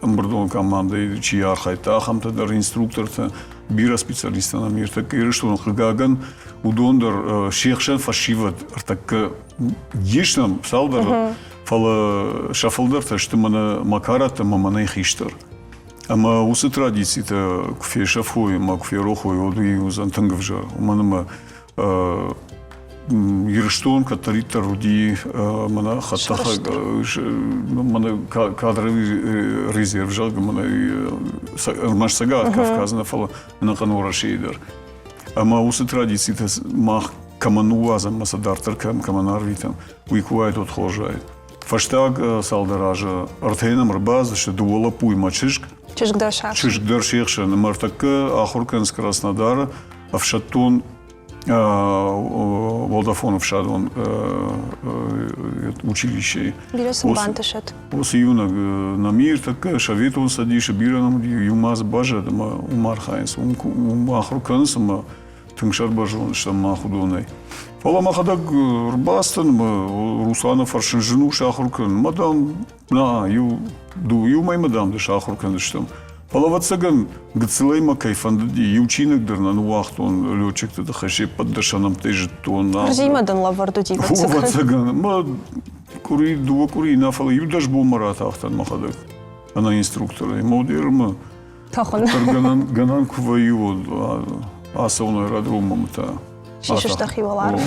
ӕмбырдон командӕйы чи архайдта, ахӕмтӕ дӕр инструктортӕ. Бирӕ специалисттӕ нӕм ӕртӕккӕ Ирыстоны, хъыгагӕн, уыдон дӕр се хсӕн фӕсивӕд ӕртӕккӕ ис нӕм цалдӕр, фӕлӕ сӕ фылдӕртӕ сты мӕнӕ мӕ карӕттӕ ӕмӕ мӕнӕй хистӕр. Ӕмӕ уыцы традицитӕ куы фесӕфой ӕмӕ куы ферох уой, уӕд уый уыдзӕн тынг ӕвзӕр. Уымӕн ӕмӕ Ирыстон кӕддӕриддӕр уыди мӕнӕ хӕдтӕхӕг, мӕнӕ кадровый резерв, зӕгъгӕ, мӕнӕ ӕрмӕст Цӕгат Кавказы нӕ, фӕлӕ ӕнӕхъӕн Уӕрӕсейы дӕр. Ӕмӕ уыцы традицитӕ мах кӕмӕн ныууадзӕм ӕмӕ сӕ дарддӕр кӕмӕн арвитӕм, уый куы уаид, уӕд хорз уаид. Фӕстаг цалдӕр азы ӕртӕ нӕм ӕрбацыдысты дыууӕ лӕппуйы мӕ чызг. Чызг дӕр сӕ Чызг дӕр се хсӕн. Ӕмӕ ӕртӕккӕ ахуыр кӕнынц Краснодары ӕфсӕддон уӕлдӕфон ӕфсадон училищейы. Бирӕ сын бантысӕд. Уыцы иунӕг нӕм ӕртӕккӕ Советон Цӕдисы бирӕ нӕм уыди, иу ма дзы баззад ӕмӕ уым архайынц, уым ахуыр кӕнынц ӕмӕ тынг сӕрбӕрзонд стӕм мах уыдонӕй. Фӕлӕ мӕхӕдӕг ӕрбацыдтӕн ӕмӕ Русланы фӕрсын зын у сахуыр кӕнын. Мӕ дам, на, иу, иу мӕймӕ дам ды сахуыр кӕндзыстӕм. Фӕлӕ, ӕвӕццӕгӕн, гыццылӕй мӕ кӕй фӕндыди, иу чиныг дӕр нӕ ныууагътон летчикты тыххӕй, се ппӕт дӕр сӕ нӕмттӕй зыдтон. Ӕрдзимӕ дын лӕвӕрд уыди, ӕвӕццӕгӕн. Ӕвӕццӕгӕн. Мӕ къуыри, дыууӕ къуырийы нӕ, фӕлӕ иу дӕс бонмӕ ратахтӕн мӕхӕдӕг ӕнӕ инструкторӕй. Модермӕ Тӕхын. Гӕнӕн, гӕнӕн куы вӕййы, уӕд ацӕуын аэродроммӕ та. Сисыс дӕхи уӕларв.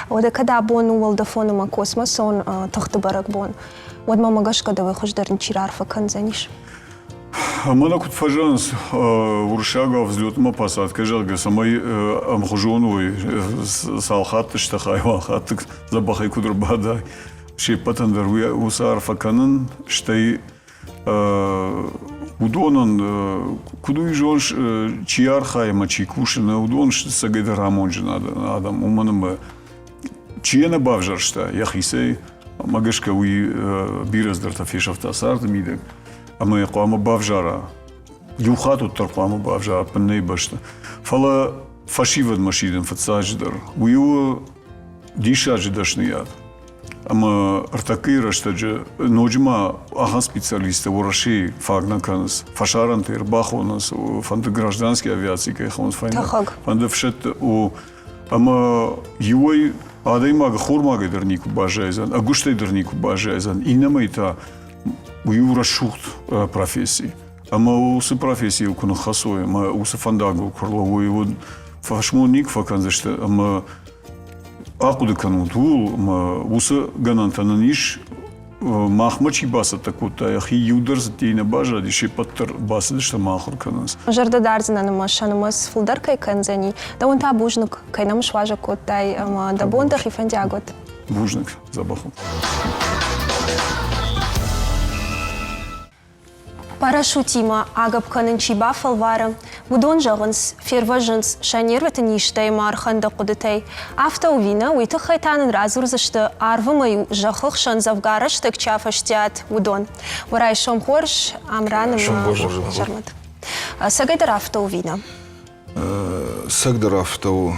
Уӕдӕ кӕд абон у уӕлдӕфон ӕмӕ космосон тыхты бӕрӕгбон, уӕд мӕмӕ гӕсгӕ дӕуӕй хуыздӕр ничи раарфӕ кӕндзӕнис. Мӕнӕ куыд фӕзӕгъынц, уырыссагау взлетмӕ посадкӕ, зӕгъгӕ, цӕмӕй ӕмхуызон уой, цал хатты стӕхай, уал хатты дзӕбӕхӕй куыд ӕрбадай, се ппӕтӕн дӕр уыцы арфӕ кӕнын, стӕй уыдонӕн, куыд уый зоныс, чи архайы ӕмӕ чи кусы, нӕ уыдон сты цӕгӕйдӕр амонджын адӕм, уымӕн ӕмӕ чи йӕ нӕ бавзӕрста йӕхицӕй, ӕмӕ гӕсгӕ уый бирӕ цыдӕртӕ фесӕфта царды мидӕг, ӕмӕ йӕ хъуамӕ бавзара. Иу хатт уӕддӕр хъуамӕ бавзара ӕппыннӕй бӕсты. Фӕлӕ фӕсивӕдмӕ сидын фыццаджыдӕр. Уый у диссаджы дӕсныйад. Ӕмӕ ӕртӕккӕйы рӕстӕджы ноджы ма ахӕм специалисттӕ Уӕрӕсейы фаг нӕ кӕнынц. Фӕсарӕнтӕ ӕрбахонынц, фӕнды гражданский авиаци кӕй хонынц, фӕнды ӕфсӕдты. Ӕмӕ иуӕй адӕймаг ӕххормагӕй дӕр никуы баззайдзӕн, ӕгуыстӕй дӕр никуы баззайдзӕн, иннӕмӕй та уый у рӕсугъд професси. Ӕмӕ уыцы профессийыл куы ныххӕцой ӕмӕ уыцы фӕндагыл куы рлӕууой, уӕд фӕсмон никуы фӕкӕндзысты ӕмӕ ахъуыды кӕнут ууыл, ӕмӕ уыцы гӕнӕнтӕ нын ис. Махмӕ чи бацӕттӕ кодта, йӕхи иу дӕр дзы нӕ баззади, се ппӕт дӕр бацыдысты ӕмӕ ахуыр кӕнынц. Зӕрдӕ дардзынӕн ӕмӕ сӕ нымӕц фылдӕр кӕй кӕндзӕни. Дӕуӕн та бузныг, кӕй нӕм суазӕг кодтай ӕмӕ дӕ бон дӕхи фӕндиаг уӕд. Бузныг, дзӕбӕх у. Парашютимӕ агӕпп кӕнын чи бафӕлвары, уыдон зӕгъынц, фервӕзынц сӕ нервыты низтӕй ӕмӕ ӕрхӕндӕг хъуыдытӕй. Афтӕ ӕви нӕ, уый тыххӕй та нын радзурдзысты арвы мӕй зӕххы хсӕн дзӕвгар рӕстӕг чи афӕстиат, уыдон. Уӕ райсом хорз, Амран ӕмӕ Сӕрмӕт. Цӕгӕйдӕр афтӕ ӕви нӕ? Цӕгдӕр афтӕ у.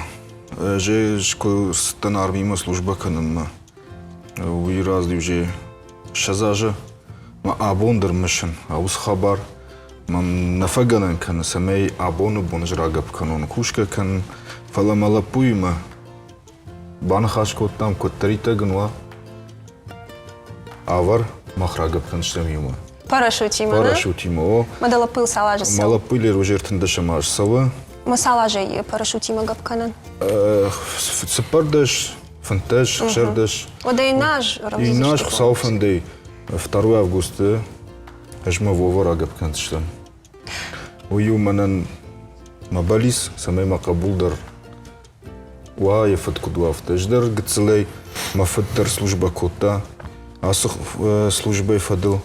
Ӕз куы цыдтӕн армимӕ службӕ кӕнынмӕ, уый раз уже 20 азы мӕ абон дӕр мысын уыцы хабар. Мӕм нӕ фӕгӕнӕн кӕны, цӕмӕй абоны бон ӕз рагӕпп кӕнон, кусгӕ кӕнын, фӕлӕ мӕ лӕппуимӕ баныхас кодтам, куыддӕриддӕр ын уа, авӕр, мах рагӕпп кӕндзыстӕм иумӕ. Парашютимӕ, Парашютимӕ, о. Мӕ дӕ лӕппуйыл цал азы цӕуы? Мӕ лӕппуйыл уже ӕртындӕсӕм аз цӕуы. Мӕ цал азӕй парашютимӕ гӕпп кӕнын? 14, 15, 16. Уӕдӕ иннӕ аз Иннӕ аз Хуыцауы фӕндӕй 2 августы ӕз мӕ Вова рагӕпп кӕндзыстӕм. Уый у мӕнӕн мӕ бӕллиц, цӕмӕй мӕ хъӕбул дӕр уа, йӕ фыд куыд уа, афтӕ. Ӕз дӕр гыццылӕй мӕ фыд дӕр службӕ кодта ацы службӕйы фӕдыл.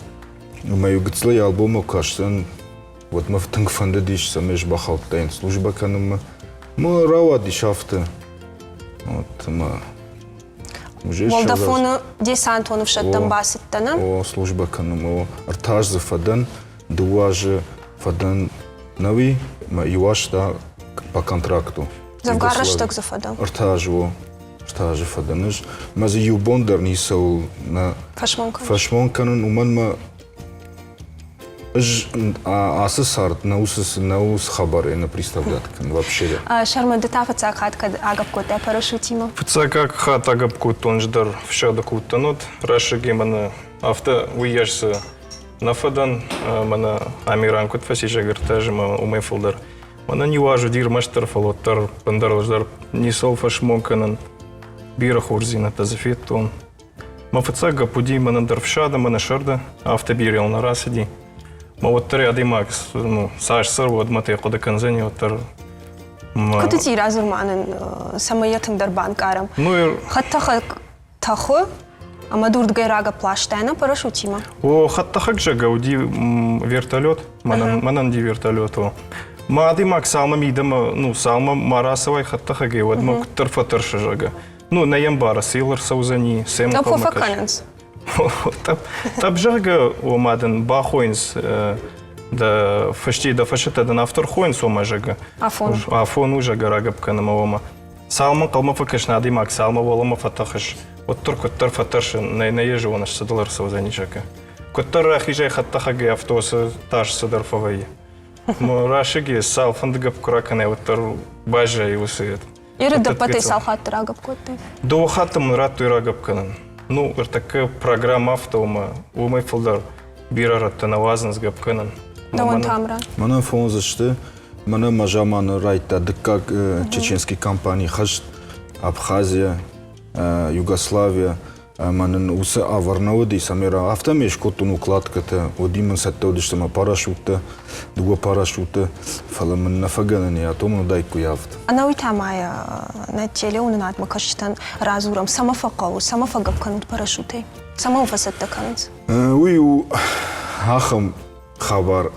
Ӕмӕ-иу гыццылӕй альбоммӕ куы кастӕн, уӕд мӕ тынг фӕндыдис, цӕмӕй ӕз бахаудтаин службӕ кӕнынмӕ. Мӕ рауадис афтӕ. Вот, ӕмӕ Уӕлдӕфоны десантон ӕфсӕдтӕм бацыдтӕ, нӕ? О, службӕ кӕнын. О, ӕртӕ азы фӕдӕн, дыууӕ азы фӕдӕн нӕуи, мӕ иу аз та по контракту. Дзӕвгар рӕстӕг дзы фӕдӕ? Ӕртӕ азы, о. Ӕртӕ азы фӕдӕн ӕз. Мӕ дзы иу бон дӕр ницӕуыл нӕ фӕсмон кӕнын. Фӕсмон кӕнын, уымӕн мӕ. Ӕз ацы цард нӕ уыцы нӕ уыцы хабарӕй нӕ представлять кӕнын вообще. Сӕрмӕ ды та фыццаг хатт кӕд агӕпп кодтай парашютимӕ? Фыццаг хатт агӕпп кодтон ӕз дӕр ӕфсады куы уыдтӕн, уӕд рӕсӕгӕй мӕнӕ афтӕ уыйас дзы нӕ фӕдӕн, мӕнӕ Амиран куыд фӕцис ӕгӕртӕ азы ӕмӕ уымӕй фылдӕр. Мӕнӕн иу аз уыди ӕрмӕстдӕр, фӕлӕ уӕддӕр ӕндӕр ӕз ницӕуыл фӕсмон кӕнын. Бирӕ хорздзинӕдтӕ дзы федтон. Мӕ фыццаг гӕпп уыди мӕнӕн дӕр фсады, мӕнӕ сӕрды, афтӕ бирӕ нӕ рацыди. Мӕ уӕддӕр адӕймаг ну, цас цӕр, уӕдмӕ та хъуыды кӕндзӕни, уӕддӕр Куыд уыди радзур ма нын, цӕмӕй йӕ тынгдӕр банкъарӕм? Ну, Хӕдтӕхӕг тӕхы ӕмӕ дурдгӕй рагӕпп ласта ӕнӕ парашютимӕ? О, хӕдтӕхӕг зӕгъгӕ уыди вертолет, мӕнӕн, мӕнӕн ди вертолет о. Мӕ адӕймаг цалмӕ мидӕмӕ, ну, цалмӕ ма рацӕуай хӕдтӕхӕгӕй, уӕдмӕ куыддӕр фӕтӕрсы, зӕгъгӕ. Ну, нӕ йӕм бары, цы йыл ӕрцӕудзӕни, цы йӕм ӕнхъӕлмӕ кӕсы. Тъӕпп, зӕгъгӕ, ома дын бахойынц дӕ фӕсте дӕ фӕсӕттӕ дын афтӕ рхойынц, ома, зӕгъгӕ. Афон. Афон у, зӕгъгӕ, рагӕпп кӕнынмӕ, ома. Цалынмӕ хъӕумӕ фӕкӕсын адӕймаг, цалынмӕ уӕлӕмӕ фӕтӕхыс, уӕддӕр куыддӕр фӕтӕрсы, нӕ нӕ йӕ зоныс, цы дыл ӕрцӕудзӕни, зӕгъгӕ. Куыддӕр рахизай хӕдтӕхӕгӕй автобусы тас цыдӕр фӕвӕййы. Расыги цал фӕнды гӕпп куы ракӕнай, уӕддӕр баззайы уыцы Иры дӕппӕтӕй цал хатты рагӕпп кодтай? Дыууӕ хатты мын радтой рагӕпп кӕнын. Ну, ӕртӕккӕ программӕ афтӕ ӕмӕ уымӕй фылдӕр бирӕ рӕттӕ нӕ уадзынц гӕпп кӕнын. Дӕуӕн Тамра? Мӕнӕн фондз сты. Мӕнӕ мӕ заманы райдта дыккаг чеченский компани хӕст Абхазия, Югославия. Ӕмӕ нын уыцы ӕвӕр нӕ уыди, цӕмӕй афтӕмӕй скодтон укладкӕтӕ, уыди мын цӕттӕ уыдысты мӕ парашюттӕ, дыууӕ парашюты, фӕлӕ мын нӕ фӕгӕнӕн и, а то мын уыдаиккой авд. Ӕнӕуый та ма нӕ телеуынынадмӕ кӕсджытӕн радзурӕм, цӕмӕ фӕхъӕуы, цӕмӕ фӕгӕпп кӕнут парашютӕй? Цӕмӕ уын фӕцӕттӕ кӕнынц? Уый у ахӕм хабар,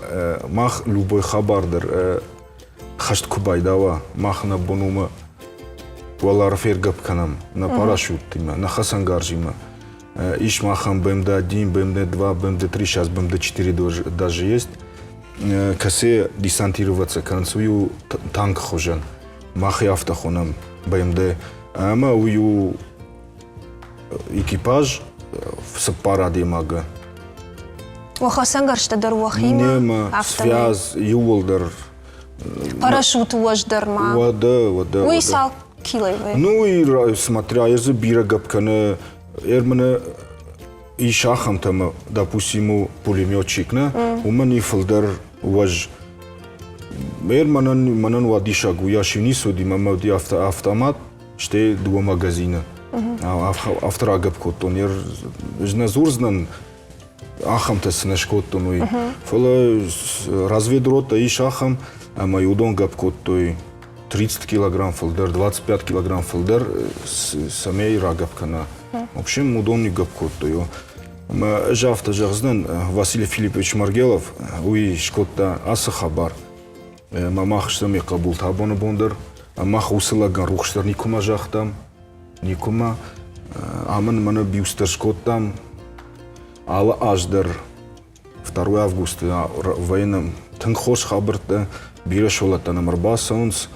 мах любой хабар дӕр хӕст куы байдауа, мах нӕ бон уымӕ уӕларв фергӕпп кӕнӕм нӕ парашюттимӕ, нӕ хӕцӕнгарзимӕ. Ис махӕн БМД-1, БМД-2, БМД-3, сейчас БМД-4 даже есть. Кӕцы десантироваться кӕнынц, уый у танк хуызӕн. Мах ӕй афтӕ хонӕм БМД. Ӕмӕ уый у экипаж цыппар адӕймагы. Уӕ хӕцӕнгӕрзтӕ дӕр уӕхимӕ? Немӕ, связь иууылдӕр. Парашюты уӕз дӕр ма? Уӕдӕ, уӕдӕ. Уый цал килойы вӕййы? Ну, и смотря, езы бирӕ гӕпп кӕны, ӕрмыны ис ахӕмтӕ ӕмӕ, допустим, у пулеметчик, нӕ? Уымӕн и фылдӕр уӕз. Ӕр мӕнӕн, мӕнӕн уадиссаг уыйас иу ницы уыди, мӕнмӕ уыди автомат, стӕй дыууӕ магазины. Афтӕ рагӕпп кодтон. Ӕз нӕ дзурдзынӕн, ахӕмтӕ цы нӕ скодтон, уый. Фӕлӕ разведроттӕ ис ахӕм, ӕмӕ уыдон гӕпп кодтой 30 килограмм фылдӕр, 25 килограмм фылдӕр, цӕмӕй рагӕпп кӕна. В общем, уыдон гӕпп кодтой. Ӕмӕ ӕз афтӕ зӕгъдзынӕн, Василий Филиппович Маргелов, уый скодта ацы хабар. Ӕмӕ мах стӕм йӕ хъӕбултӕ абоны бон дӕр. Мах уыцы лӕгӕн рухс дӕр никуыма загътам, никуыма. Амын мӕнӕ бюст дӕр скодтам. Алы аз дӕр 2 августы вӕййынӕм тынг хорз хабӕрттӕ, бирӕ сывӕллӕттӕ нӕм ӕрбацӕуынц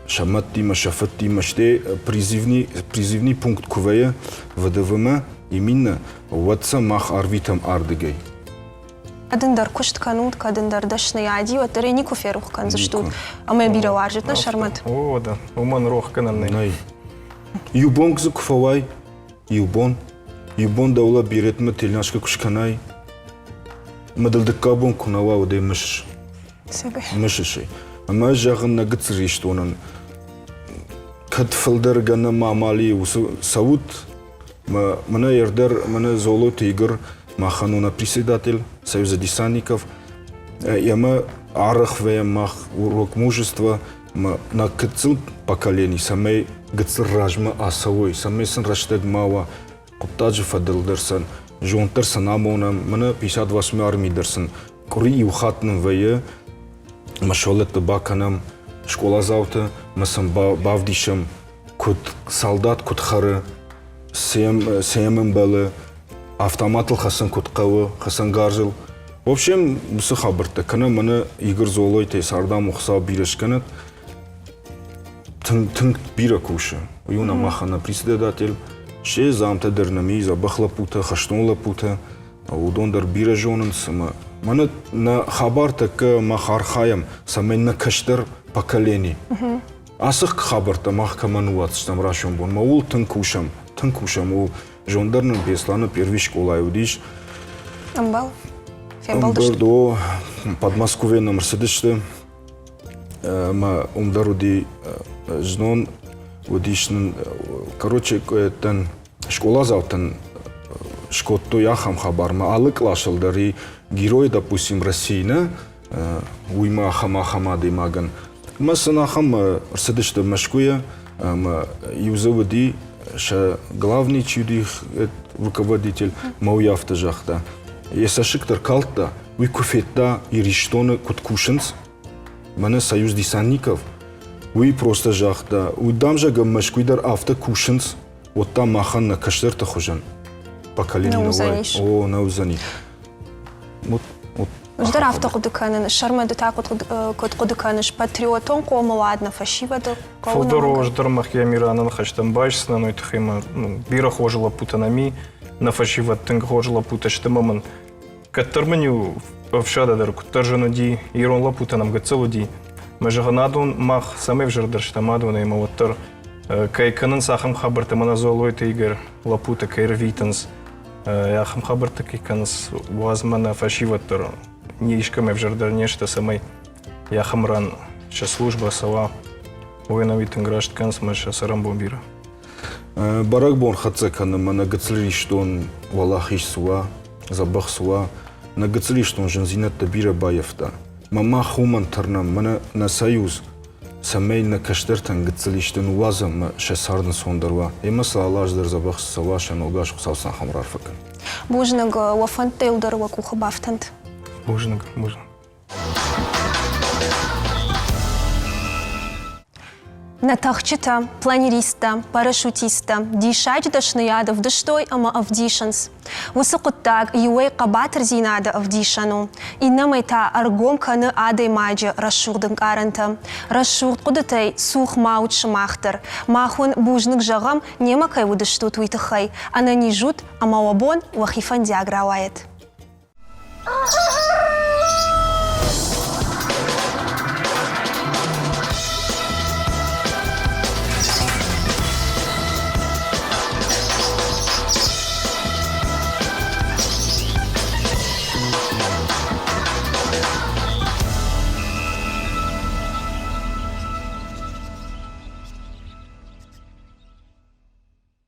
сӕ мӕдтимӕ, сӕ фыдтимӕ, стӕй призывный, призывный пункт куы вӕййы ВДВ-мӕ именно, уӕд сӕ мах арвитӕм ардыгӕй. Кӕд ын дӕр куыст кӕнут, кӕд ын дӕр дӕсныйади, уӕддӕр ӕй никуы ферох кӕндзыстут. Ӕмӕ бирӕ уарзут нӕ Сӕрмӕт? О, да. Уымӕн рох кӕнӕн нӕй. Нӕй. Иу бон дзы куы фӕуай, иу бон, иу бон дӕула беретмӕ тельняшкӕ куы скӕнай, ӕмӕ дыл дыккаг бон куы нӕ уа, уӕд ӕй мысыс. Мысыс ӕй. Ӕмӕ зӕгъын нӕ гыццыл Ирыстонӕн, кӕд фылдӕр гӕнӕн ма амали уыцы цӕут, Мӕнӕ ӕрдӕр, мӕнӕ Золоты Игорь, махӕн у нӕ председатель Союза десантников. Ӕмӕ арӕх вӕййӕм мах урок мужества, нӕ гыццыл поколени, цӕмӕй гыццыл размӕ ацӕуой, цӕмӕй сын рӕстӕг ма уа хъуыддаджы фӕдыл дӕр сын, зонд дӕр сын амонӕм. Мӕнӕ 58 арми дӕр сын къуыри иу хатт нын вӕййы, мӕ сывӕллӕтты бакӕнӕм скъоладзауты, мӕ сын бавдисӕм куыд салдат куыд хӕры, цы йӕм ӕмбӕлы, автоматыл хӕцын куыд хъӕуы, хӕцӕнгарзыл. В общем, уыцы хабӕрттӕ кӕнӕ мӕнӕ Игорь Золойтӕй цардам Хуыцау бирӕ скӕнӕд. Тынг, тынг бирӕ кусы. Уый у нӕ махӕн нӕ председатель. Се замтӕ дӕр нӕм и дзӕбӕх лӕппутӕ, хӕстон лӕппутӕ. Уыдон дӕр бирӕ зонынц ӕмӕ. Мӕнӕ нӕ хабар тӕккӕ мах архайӕм, цӕмӕй нӕ кӕстӕр поколени ацы хабӕрттӕ мах кӕмӕн уадздзыстӕм райсом бонмӕ, ууыл тынг кусӕм, тынг кусӕм, ууыл. Зондӕр нын Бесланы первый скъолайы уыдис. Ӕмбал? Фембӕлдысты? Ӕмбырд, о, Подмосковье нӕм ӕрцыдысты. Ӕмӕ уым дӕр уыди знон уыдис нын, короче, дӕн скъоладзаутӕн скодтой ахӕм хабар, мӕ алы къласыл дӕр и герой, допустим, России нӕ, уый ма ахӕм ахӕм адӕймагӕн. Ӕмӕ сын ахӕм ӕрцыдысты Мӕскуыйӕ, ӕмӕ иу дзы уыди, сӕ главный чи уыди руководитель, мӕ уый афтӕ загъта. Йӕ цӕссыг дӕр калдта, уый куы федта, Иристоны куыд кусынц, мӕнӕ Союз десантников, уый просто загъта, уый дам, зӕгъӕм, Мӕскуыйы дӕр афтӕ кусынц, уӕд та махӕн нӕ кӕстӕрты хуызӕн поколение нӕ уыдзӕнис. О, нӕ уыдзӕни. Вот, вот. Ӕз дӕр афтӕ хъуыды кӕнын, сӕрмӕ ды та куыд хъуыды кӕныс, патриотон хъомылад нӕ фӕсивӕды хъӕуы? Фылдӕр ӕз дӕр мӕхи Амираны ныхӕстӕм байсдзынӕн, уый тыххӕй мӕ бирӕ хорз лӕппутӕ нӕм и, нӕ фӕсивӕд тынг хорз лӕппутӕ сты ӕмӕ мын кӕддӕр мын-иу ӕфсады дӕр куыддӕр зын уыди, ирон лӕппутӕ нӕм гыццыл уыди. Мӕ зӕгъын, адон мах цӕмӕй ӕвзӕрдӕр стӕм адонӕй ӕмӕ уӕддӕр кӕй кӕнынц ахӕм хабӕрттӕ, мӕнӕ Золойты Игорь лӕппутӕ кӕй рвитынц, ахӕм хабӕрттӕ кӕй кӕнынц, уадз мӕнӕ фӕсивӕд дӕр не искӕмӕ ӕвзӕрдӕр не сты, цӕмӕй ахӕм ран сӕ службӕ цӕуа, уый ӕнӕуи тынг раст кӕнынц ӕмӕ сӕ цӕрӕнбон бирӕ. Бӕрӕгбон хӕццӕ кӕны мӕнӕ гыццыл Иристон уӕлахиз цы уа, дзӕбӕх цы уа. Нӕ гыццыл Иристон зындзинӕдтӕ бирӕ баййӕфта. Мӕ мах уымӕн тырнӕм, мӕнӕ нӕ союз, цӕмӕй нӕ кӕстӕртӕн гыццыл исты ныууадзӕм ӕмӕ сӕ цард ӕнцондӕр уа. Ӕмӕ сӕ алы аз дӕр дзӕбӕх цы цӕуа, сӕ ног аз Хуыцау сын ахӕм раарфӕ кӕн. Бузныг, уӕ фӕндтӕ дӕр уӕ къухы бафтӕнт. Бузныг, бузныг. Нӕ тӕхджытӕ, планеристтӕ, парашютисттӕ диссаджы дӕсныйад ӕвдыстой ӕмӕ ӕвдисынц. Уыцы хъуыддаг иуӕй хъӕбатырдзинады ӕвдисӕн у, иннӕмӕй та ӕргом кӕны адӕймаджы рӕсугъд ӕнкъарӕнтӕ. Рӕсугъд хъуыдытӕй цух ма ут сымах дӕр. Мах уын бузныг зӕгъӕм, немӕ кӕй уыдыстут, уый тыххӕй. Ӕнӕниз ут ӕмӕ уӕ бон уӕхи фӕндиаг рауайӕд.